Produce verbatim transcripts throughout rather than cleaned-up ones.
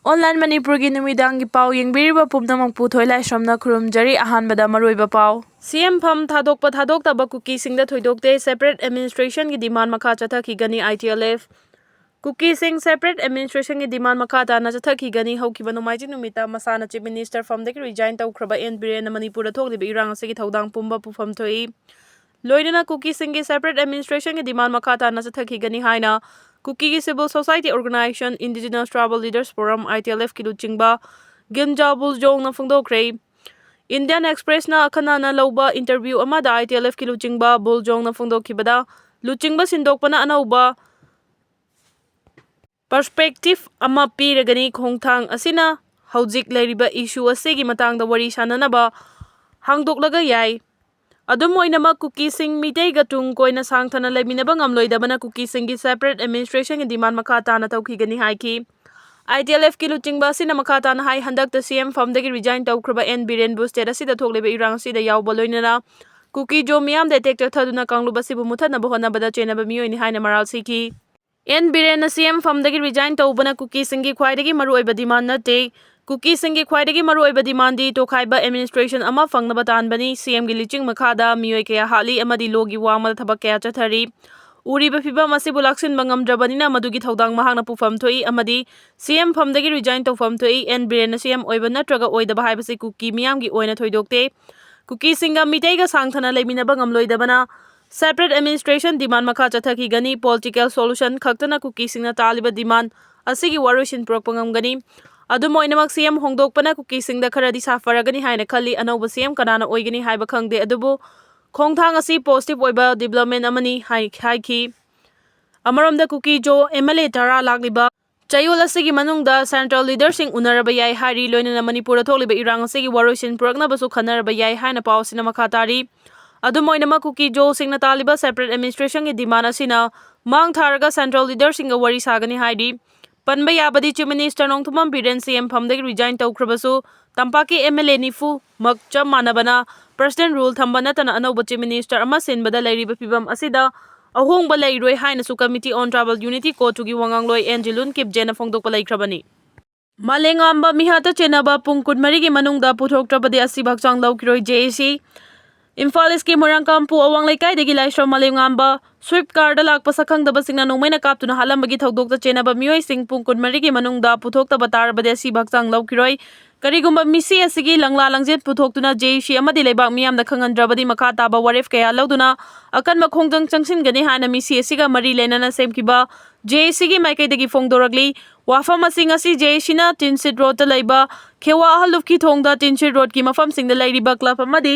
Online ꯃꯅꯤꯄꯨꯔꯒꯤ ꯅꯨꯃꯤꯗꯥꯡꯒꯤ ꯄꯥꯎ ꯌꯦꯡꯕꯤꯔꯤꯕ ꯄꯨꯝꯅꯃꯛꯄꯨ ꯊꯣꯏꯂꯥꯏꯁ꯭ꯔꯝꯅ ꯈꯨꯔꯨꯝꯖꯔꯤ꯫ ꯑꯍꯥꯟꯕꯗ ꯃꯔꯨꯑꯣꯏꯕ ꯄꯥꯎ꯫ ꯁꯤ ꯑꯦꯝ ꯐꯝ ꯊꯥꯗꯣꯛꯄ ꯊꯥꯗꯣꯛꯇꯕ ꯀꯨꯀꯤꯁꯤꯡꯗ ꯊꯣꯏꯗꯣꯛꯇꯦ꯫ Separate administrationꯒꯤ demand ꯃꯈꯥ ꯆꯠꯊꯈꯤꯒꯅꯤ꯫ I T L F ꯀꯨꯀꯤꯁꯤꯡ separate administrationꯒꯤ demand ꯃꯈꯥ ꯇꯥꯅ ꯆꯠꯊꯈꯤꯒꯅꯤ꯫ ꯍꯧꯈꯤꯕ ꯅꯣꯡꯃꯥꯏꯖꯤꯡ ꯅꯨꯃꯤꯠꯇ ꯃꯁꯥꯅ Chief Minister ꯐꯝꯗꯒꯤ resign ꯇꯧꯈ꯭ꯔꯕ ꯑꯦꯟ ꯕꯤꯔꯦꯟꯅ ꯃꯅꯤꯄꯨꯔꯗ ꯊꯣꯛꯂꯤꯕ ꯏꯔꯥꯡ ꯑꯁꯤꯒꯤ ꯊꯧꯗꯥꯡ ꯄꯨꯝꯕ ꯄꯨꯐꯝ ꯊꯣꯛꯏ꯫ ꯂꯣꯏꯅꯅ ꯀꯨꯀꯤꯁꯤꯡꯒꯤ separate administrationꯒꯤ demand ꯃꯈꯥ ꯇꯥꯅ ꯆꯠꯊꯈꯤꯒꯅꯤ ꯍꯥꯏꯅ ꯀꯨꯀꯤꯒꯤ civil society organization Indigenous Tribal Leaders Forum, I T L Fꯀꯤ ꯂꯨꯆꯤꯡꯕ ꯒꯤꯟꯖꯥ ꯕꯨꯜꯖꯣꯡꯅ ꯐꯣꯡꯗꯣꯛꯈ꯭ꯔꯦ꯫ Indian Expressꯅ ꯑꯈꯟꯅꯅ ꯂꯧꯕ interview ꯑꯃꯗ I T L Fꯀꯤ ꯂꯨꯆꯤꯡꯕ ꯕꯨꯜꯖꯣꯡꯅ ꯐꯣꯡꯗꯣꯛꯈꯤꯕꯗ, ꯂꯨꯆꯤꯡꯕ ꯁꯤꯟꯗꯣꯛꯄꯅ ꯑꯅꯧꯕ perspective ꯑꯃ ꯄꯤꯔꯒꯅꯤ꯫ ꯈꯣꯡꯊꯥꯡ ꯑꯁꯤꯅ ꯍꯧꯖꯤꯛ ꯂꯩꯔꯤꯕ issue ꯑꯁꯤꯒꯤ ꯃꯇꯥꯡꯗ ꯋꯥꯔꯤ ꯁꯥꯅꯅꯕ ꯍꯥꯡꯗꯣꯛꯂꯒ ꯌꯥꯏ꯫ ꯑꯗꯨꯝ ꯑꯣꯏꯅꯃꯛ, ꯀꯨꯀꯤꯁꯤꯡ ꯃꯤꯇꯩꯒ ꯇꯨꯡ ꯀꯣꯏꯅ ꯁꯥꯡꯊꯅ ꯂꯩꯃꯤꯟꯅꯕ ꯉꯝꯂꯣꯏꯗꯕꯅ ꯀꯨꯀꯤꯁꯤꯡꯒꯤ separate administrationꯒꯤ demand ꯃꯈꯥ ꯇꯥꯅ ꯇꯧꯈꯤꯒꯅꯤ ꯍꯥꯏꯈꯤ꯫ I T L Fꯀꯤ ꯂꯨꯆꯤꯡꯕ ꯑꯁꯤꯅ ꯃꯈꯥ ꯇꯥꯅ ꯍꯥꯏ, ꯍꯟꯗꯛꯇ C M ꯐꯝꯗꯒꯤ resign ꯇꯧꯈ꯭ꯔꯕ ꯑꯦꯟ ꯕꯤꯔꯦꯟꯕꯨ state ꯑꯁꯤꯗ ꯊꯣꯛꯂꯤꯕ ꯏꯔꯥꯡ ꯑꯁꯤꯗ ꯌꯥꯎꯕ ꯂꯣꯏꯅꯅ ꯀꯨꯀꯤ ꯖꯣ ꯃꯤꯌꯥꯝꯗ attack ꯆꯠꯊꯗꯨꯅ ꯀꯥꯡꯂꯨꯞ ꯑꯁꯤꯕꯨ ꯃꯨꯊꯠꯅꯕ ꯍꯣꯠꯅꯕꯗ ꯆꯦꯟꯅꯕ ꯃꯤꯑꯣꯏꯅꯤ ꯍꯥꯏꯅ ꯃꯔꯥꯜ ꯁꯤꯈꯤ꯫ ꯑꯦꯟ ꯕꯤꯔꯦꯟꯅ C M ꯐꯝꯗꯒꯤ resign ꯇꯧꯕꯅ ꯀꯨꯀꯤꯁꯤꯡꯒꯤ ꯈ꯭ꯋꯥꯏꯗꯒꯤ ꯃꯔꯨꯑꯣꯏꯕ demand ꯅꯠꯇꯦ꯫ ꯀꯨꯀꯤꯁꯤꯡꯒꯤ ꯈ꯭ꯋꯥꯏꯗꯒꯤ ꯃꯔꯨꯑꯣꯏꯕ demandꯗꯤ ꯇꯣꯈꯥꯏꯕ administration ꯑꯃ ꯐꯪꯅꯕ ꯇꯥꯟꯕꯅꯤ꯫ C Mꯒꯤ ꯂꯤꯆꯤꯡ ꯃꯈꯥꯗ ꯃꯤꯑꯣꯏ ꯀꯌꯥ ꯍꯥꯠꯂꯤ ꯑꯃꯗꯤ lawꯒꯤ ꯋꯥꯡꯃꯗ ꯊꯕꯛ ꯀꯌꯥ ꯆꯠꯊꯔꯤ꯫ ꯎꯔꯤꯕ ꯐꯤꯚꯝ ꯑꯁꯤꯕꯨ ꯂꯥꯛꯁꯤꯟꯕ ꯉꯝꯗ꯭ꯔꯕꯅꯤꯅ ꯃꯗꯨꯒꯤ ꯊꯧꯗꯥꯡ ꯃꯍꯥꯛꯅ ꯄꯨꯐꯝ ꯊꯣꯛꯏ ꯑꯃꯗꯤ C M ꯐꯝꯗꯒꯤ resign ꯇꯧꯐꯝ ꯊꯣꯛꯏ꯫ ꯑꯦꯟ ꯕꯤꯔꯦꯟꯅ C M ꯑꯣꯏꯕ ꯅꯠꯇ꯭ꯔꯒ ꯑꯣꯏꯗꯕ ꯍꯥꯏꯕꯁꯤ ꯀꯨꯀꯤ ꯃꯤꯌꯥꯝꯒꯤ ꯑꯣꯏꯅ ꯊꯣꯏꯗꯣꯛꯇꯦ꯫ ꯀꯨꯀꯤꯁꯤꯡꯒ ꯃꯤꯇꯩꯒ ꯁꯥꯡꯊꯅ ꯂꯩꯃꯤꯟꯅꯕ ꯉꯝꯂꯣꯏꯗꯕꯅ separate administration demand ꯃꯈꯥ ꯆꯠꯊꯈꯤꯒꯅꯤ꯫ Political solution ꯈꯛꯇꯅ ꯀꯨꯀꯤꯁꯤꯡꯅ ꯇꯥꯜꯂꯤꯕ demand ꯑꯁꯤꯒꯤ ꯋꯥꯔꯣꯏꯁꯤꯟ ꯄꯨꯔꯛꯄ ꯉꯝꯒꯅꯤ꯫ ꯑꯗꯨꯝ ꯑꯣꯏꯅꯃꯛ, C M ꯍꯣꯡꯗꯣꯛꯄꯅ ꯀꯨꯀꯤꯁꯤꯡꯗ ꯈꯔꯗꯤ ꯁꯥꯐꯔꯒꯅꯤ ꯍꯥꯏꯅ ꯈꯜꯂꯤ꯫ ꯑꯅꯧꯕ C M ꯀꯅꯥꯅ ꯑꯣꯏꯒꯅꯤ ꯍꯥꯏꯕ ꯈꯪꯗꯦ, ꯑꯗꯨꯕꯨ ꯈꯣꯡꯊꯥꯡ ꯑꯁꯤ positive ꯑꯣꯏꯕ development ꯑꯃꯅꯤ ꯍꯥꯏ-, ꯍꯥꯏꯈꯤ꯫ ꯑꯃꯔꯣꯝꯗ, ꯀꯨꯀꯤ ꯖꯣ M L A ꯇꯔꯥ ꯂꯥꯛꯂꯤꯕ ꯆꯌꯣꯜ ꯑꯁꯤꯒꯤ ꯃꯅꯨꯡꯗ central leaderꯁꯤꯡ ꯎꯅꯔꯕ ꯌꯥꯏ ꯍꯥꯏꯔꯤ, ꯂꯣꯏꯅꯅ ꯃꯅꯤꯄꯨꯔꯗ ꯊꯣꯛꯂꯤꯕ ꯏꯔꯥꯡ ꯑꯁꯤꯒꯤ ꯋꯥꯔꯣꯏꯁꯤꯟ ꯄꯨꯔꯛꯅꯕꯁꯨ ꯈꯟꯅꯔꯕ ꯌꯥꯏ ꯍꯥꯏꯅ ꯄꯥꯎ ꯑꯁꯤꯅ ꯃꯈꯥ ꯇꯥꯔꯤ꯫ ꯑꯗꯨꯝ ꯑꯣꯏꯅꯃꯛ, ꯀꯨꯀꯤ ꯖꯣꯁꯤꯡꯅ ꯇꯥꯜꯂꯤꯕ separate administrationꯒꯤ demand ꯑꯁꯤꯅ ꯃꯥꯡ ꯊꯥꯔꯒ central leaderꯁꯤꯡꯒ ꯋꯥꯔꯤ ꯁꯥꯒꯅꯤ ꯍꯥꯏꯔꯤ꯫ ꯄꯟꯕ ꯌꯥꯕꯗꯤ, Chief Minister Nongthombam Biren C M ꯐꯝꯗꯒꯤ resign ꯇꯧꯈ꯭ꯔꯕꯁꯨ, ꯇꯝꯄꯥꯛꯀꯤ M L A ꯅꯤꯐꯨ ꯃꯛ ꯆꯞ ꯃꯥꯟꯅꯕꯅ President rule ꯊꯝꯕ ꯅꯠꯇꯅ ꯑꯅꯧꯕ Chief Minister ꯑꯃ ꯁꯤꯟꯕꯗ ꯂꯩꯔꯤꯕ ꯐꯤꯚꯝ ꯑꯁꯤꯗ ꯑꯍꯣꯡꯕ ꯂꯩꯔꯣꯏ ꯍꯥꯏꯅꯁꯨ Committee on Tribal Unity CoTUꯒꯤ ꯋꯥꯉꯥꯡꯂꯣꯏ ꯑꯦꯟ ꯖꯤꯂꯨꯟ ꯀꯤꯞꯖꯦꯅ ꯐꯣꯡꯗꯣꯛꯄ ꯂꯩꯈ꯭ꯔꯕꯅꯤ꯫ ꯃꯥꯂꯦꯝꯉꯥꯟꯕ ꯃꯤꯍꯥꯠꯇ ꯆꯦꯟꯅꯕ ꯄꯨꯡ ꯀꯨꯟꯃꯔꯤꯒꯤ ꯃꯅꯨꯡꯗ ꯄꯨꯊꯣꯛꯇ꯭ꯔꯕꯗꯤ ꯑꯁꯤꯕ ꯍꯛꯆꯥꯡ ꯂꯧꯈꯤꯔꯣꯏ꯫ ꯖꯦ ꯑꯦ ꯁꯤ꯫ ꯏꯝꯐꯥꯜ ꯏꯁꯀꯤ ꯃꯣꯏꯔꯥꯡꯀꯥꯝꯄꯨ ꯑꯋꯥꯡ ꯂꯩꯀꯥꯏꯗꯒꯤ ꯂꯥꯏꯁ꯭ꯔꯝ ꯃꯥꯂꯦꯝꯉꯥꯟꯕ ꯁ꯭ꯋꯤꯞ ꯀꯥꯔꯗ ꯂꯥꯛꯄ ꯁꯛꯈꯪꯗꯕꯁꯤꯡꯅ ꯅꯣꯡꯃꯩꯅ ꯀꯥꯞꯇꯨꯅ ꯍꯥꯠꯂꯝꯕꯒꯤ ꯊꯧꯗꯣꯛꯇ ꯆꯦꯟꯅꯕ ꯃꯤꯑꯣꯏꯁꯤꯡ ꯄꯨꯡ ꯀꯨꯟꯃꯔꯤꯒꯤ ꯃꯅꯨꯡꯗ ꯄꯨꯊꯣꯛꯇꯕ ꯇꯥꯔꯕꯗꯤ ꯑꯁꯤꯕ ꯍꯛꯆꯥꯡ ꯂꯧꯈꯤꯔꯣꯏ꯫ ꯀꯔꯤꯒꯨꯝꯕ ꯃꯤꯁꯤ ꯑꯁꯤꯒꯤ ꯂꯪꯂꯥ ꯂꯪꯖꯦꯠ ꯄꯨꯊꯣꯛꯇꯨꯅ ꯖꯦ ꯑꯦ ꯁꯤ ꯑꯃꯗꯤ ꯂꯩꯕꯥꯛ ꯃꯤꯌꯥꯝꯗ ꯈꯪꯍꯟꯗ꯭ꯔꯕꯗꯤ ꯃꯈꯥ ꯇꯥꯕ ꯋꯥꯔꯦꯞ ꯀꯌꯥ ꯂꯧꯗꯨꯅ ꯑꯀꯟꯕ ꯈꯣꯡꯖꯪ ꯆꯪꯁꯤꯟꯒꯅꯤ ꯍꯥꯏꯅ ꯃꯤꯁꯤ ꯑꯁꯤꯒ ꯃꯔꯤ ꯂꯩꯅꯅ ꯁꯦꯝꯈꯤꯕ ꯖꯦ ꯑꯦ ꯁꯤꯒꯤ ꯃꯥꯏꯀꯩꯗꯒꯤ ꯐꯣꯡꯗꯣꯔꯛꯂꯤ꯫ ꯋꯥꯐꯝ ꯑꯁꯤ ꯉꯁꯤ ꯖꯦ ꯑꯦ ꯁꯤꯅ ꯇꯤꯟꯁꯤꯠ ꯔꯣꯗꯇ ꯂꯩꯕ ꯈꯦꯋꯥ ꯑꯍꯜ ꯂꯨꯞꯀꯤ ꯊꯣꯡꯗ ꯇꯤꯟꯁꯤꯠ ꯔꯣꯗꯀꯤ ꯃꯐꯝꯁꯤꯡꯗ ꯂꯩꯔꯤꯕ ꯀ꯭ꯂꯕ ꯑꯃꯗꯤ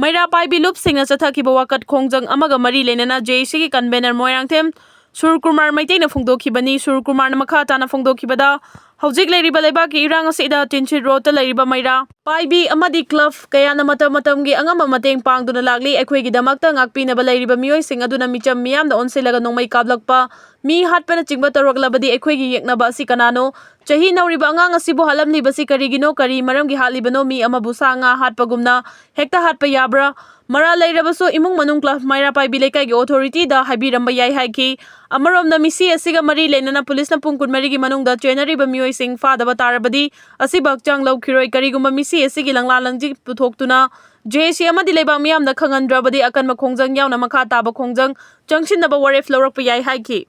ꯃꯩꯔꯥ ꯄꯥꯏꯕꯤ ꯂꯨꯞꯁꯤꯡꯅ ꯆꯠꯊꯈꯤꯕ ꯋꯥꯀꯠ ꯈꯣꯡꯖꯪ ꯑꯃꯒ ꯃꯔꯤ ꯂꯩꯅꯅ ꯖꯦ ꯑꯦ ꯁꯤꯒꯤ ꯀꯟꯚꯦꯅꯔ ꯃꯣꯏꯔꯥꯡꯊꯦꯝ ꯁꯨꯔꯀꯨꯃꯥꯔ ꯃꯩꯇꯩꯅ ꯐꯣꯡꯗꯣꯛꯈꯤꯕꯅꯤ꯫ ꯁꯨꯔꯀꯨꯃꯥꯔꯅ ꯃꯈꯥ ꯇꯥꯅ ꯐꯣꯡꯗꯣꯛꯈꯤꯕꯗ, ꯍꯧꯖꯤꯛ ꯂꯩꯔꯤꯕ ꯂꯩꯕꯥꯛꯀꯤ ꯏꯔꯥꯡ ꯑꯁꯤꯗ ꯇꯤꯟꯁꯤꯠ ꯔꯣꯗꯇ ꯂꯩꯔꯤꯕ ꯃꯩꯔꯥ ꯄꯥꯏꯕꯤ ꯑꯃꯗꯤ ꯀ꯭ꯂꯕ ꯀꯌꯥꯅ ꯃꯇꯝ ꯃꯇꯝꯒꯤ ꯑꯉꯝꯕ ꯃꯇꯦꯡ ꯄꯥꯡꯗꯨꯅ ꯂꯥꯛꯂꯤ꯫ ꯑꯩꯈꯣꯏꯒꯤꯗꯃꯛꯇ ꯉꯥꯛꯄꯤꯅꯕ ꯂꯩꯔꯤꯕ ꯃꯤꯑꯣꯏꯁꯤꯡ ꯑꯗꯨꯅ ꯃꯤꯆꯝ ꯃꯤꯌꯥꯝꯗ ꯑꯣꯟꯁꯤꯜꯂꯒ ꯅꯣꯡꯃꯩ ꯀꯥꯞꯂꯛꯄ, ꯃꯤ ꯍꯥꯠꯄꯅꯆꯤꯡꯕ ꯇꯧꯔꯛꯂꯕꯗꯤ ꯑꯩꯈꯣꯏꯒꯤ ꯌꯦꯛꯅꯕ ꯑꯁꯤ ꯀꯅꯥꯅꯣ? ꯆꯍꯤ ꯅꯧꯔꯤꯕ ꯑꯉꯥꯡ ꯑꯁꯤꯕꯨ ꯍꯥꯠꯂꯝꯂꯤꯕꯁꯤ ꯀꯔꯤꯒꯤꯅꯣ? ꯀꯔꯤ ꯃꯔꯝꯒꯤ ꯍꯥꯠꯂꯤꯕꯅꯣ? ꯃꯤ ꯑꯃꯕꯨ ꯁꯥ ꯉꯥ ꯍꯥꯠꯄꯒꯨꯝꯅ ꯍꯦꯛꯇ ꯍꯥꯠꯄ ꯌꯥꯕ꯭ꯔꯥ? ꯃꯔꯥꯜ ꯂꯩꯔꯕꯁꯨ ꯏꯃꯨꯡ ꯃꯅꯨꯡ ꯀ꯭ꯂꯕ ꯃꯩꯔꯥ ꯄꯥꯏꯕꯤ ꯂꯩꯀꯥꯏꯒꯤ ꯑꯣꯊꯣꯔꯤꯇꯤꯗ ꯍꯥꯏꯕꯤꯔꯝꯕ ꯌꯥꯏ ꯍꯥꯏꯈꯤ꯫ ꯑꯃꯔꯣꯝꯗ ꯃꯤꯁꯤ ꯑꯁꯤꯒ ꯃꯔꯤ ꯂꯩꯅꯅ ꯄꯨꯂꯤꯁꯅ ꯄꯨꯡ ꯀꯨꯟꯃꯔꯤꯒꯤ ꯃꯅꯨꯡꯗ ꯆꯦꯟꯅꯔꯤꯕ ꯃꯤꯑꯣꯏꯁꯤꯡ ꯐꯥꯗꯕ ꯇꯥꯔꯕꯗꯤ ꯑꯁꯤꯕ ꯍꯛꯆꯥꯡ ꯂꯧꯈꯤꯔꯣꯏ꯫ ꯀꯔꯤꯒꯨꯝꯕ ꯃꯤꯁꯤ ꯑꯁꯤꯒꯤ ꯂꯪꯂꯥ ꯂꯪꯖꯤꯛ ꯄꯨꯊꯣꯛꯇꯨꯅ ꯖꯦ ꯑꯦ ꯁꯤ ꯑꯃꯗꯤ ꯂꯩꯕꯥꯛ ꯃꯤꯌꯥꯝꯗ ꯈꯪꯍꯟꯗ꯭ꯔꯕꯗꯤ ꯑꯀꯟꯕ ꯈꯣꯡꯖꯪ ꯌꯥꯎꯅ ꯃꯈꯥ ꯇꯥꯕ ꯈꯣꯡꯖꯪ ꯆꯪꯁꯤꯟꯅꯕ ꯋꯥꯔꯦꯞ ꯂꯧꯔꯛꯄ ꯌꯥꯏ ꯍꯥꯏꯈꯤ꯫